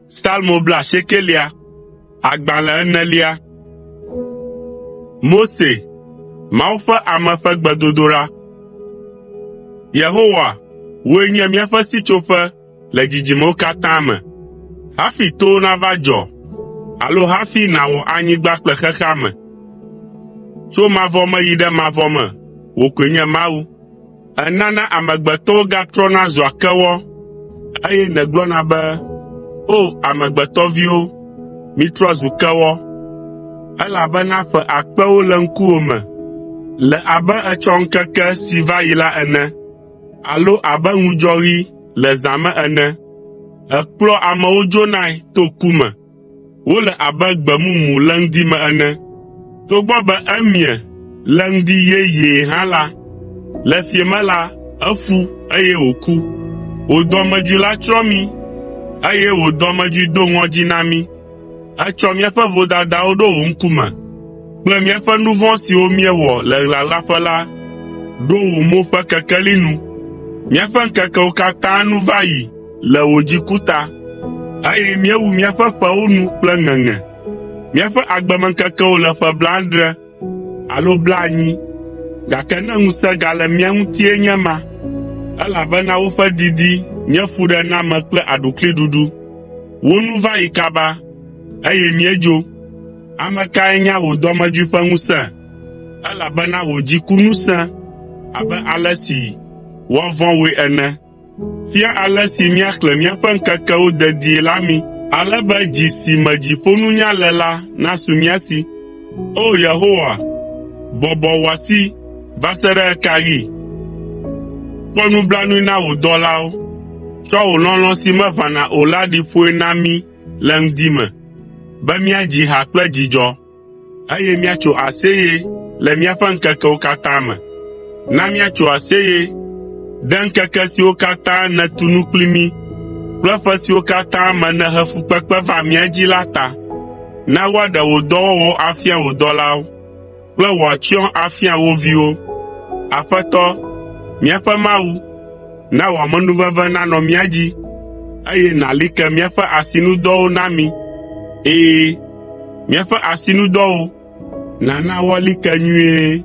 Psalmo blaasiekelia, agbalẽ enelia. Mose, Mawu ƒe ame ƒe gbedodoɖa. Yehowa, wòe nye míaƒe sitsoƒe le dzidzimewo katã me. Hafi towo nava dzɔ alo hafi nàwɔ anyigba kple xexea me. Tso mavɔ me yi ɖe mavɔ me, wò koe nye Mawu. Ènana amegbetɔwo gatrɔna zua kewɔ, eye nègblɔna be, “O amegbetɔviwo, mitrɔ zu kewɔ,” elabena ƒe akpewo le ŋkuwò me le abe etsɔ ŋkeke si va yi la ene alo abe ŋudzɔɣi le zã me ene. Èkplɔa amewo dzonae to ku me. Wole abe gbe mumu le ŋdi me ene. Togbɔ be emie le ŋdi yeyee hã la, le fiẽ me la, eƒu eye wòku. Wò dɔmedzoe la tsrɔ̃ mí, eye wò dɔmedzoe do ŋɔdzi na mí. Ètsɔ míaƒe vodadawo ɖo wò ŋkume kple míaƒe nu vɔ̃ siwo míewɔ le ɣlaɣlaƒe la ɖo wò mo ƒe kekeli nu. Míaƒe ŋkekewo katã nu va yi le wò dziku ta, eye míewu míaƒe ƒewo nu kple ŋeŋe. Míaƒe agbemeŋkekewo le ƒe blaadre alo blaenyi, gake ne ŋusẽ gale mía ŋutie nye ema, elabena woƒe didi nye fuɖename kple aɖukliɖuɖu. Wo nu va yi kaba, eye míedzo. Ame kae nya wò dɔmedzoe ƒe ŋusẽ? Elabena wò dziku nu sẽ abe ale si woavɔ̃ wòe ene. Fia ale si míaxlẽ míaƒe ŋkekewo dedie la mí, ale be dzi si me dziƒonunya le la nasu mía si. O! Yehowa, bɔbɔ wò asi va se ɖe ɣe ka ɣi? Kpɔ nublanui na wò dɔlawo. Tsɔ wò lɔlɔ̃ si meʋãna o la ɖi ƒoe na mí le ŋdi me, be míadzi ha kple dzidzɔ eye míatso aseye le míaƒe ŋkekewo katã me. Na míatso aseye ɖe ŋkeke siwo katã nètu nu kpli mí kple ƒe siwo katã me nèhe fukpekpe va mía dzi la ta. Na woaɖe wò dɔwɔwɔwo afia wò dɔlawo kple wò atsyɔ̃ afia wo viwo. Aƒetɔ, míaƒe Mawu, na wò amenuveve nanɔ mía dzi, eye nàli ke míaƒe asinudɔwo na mí. Ɛ̃, míaƒe asinudɔwo, nàna woali ke nyuie.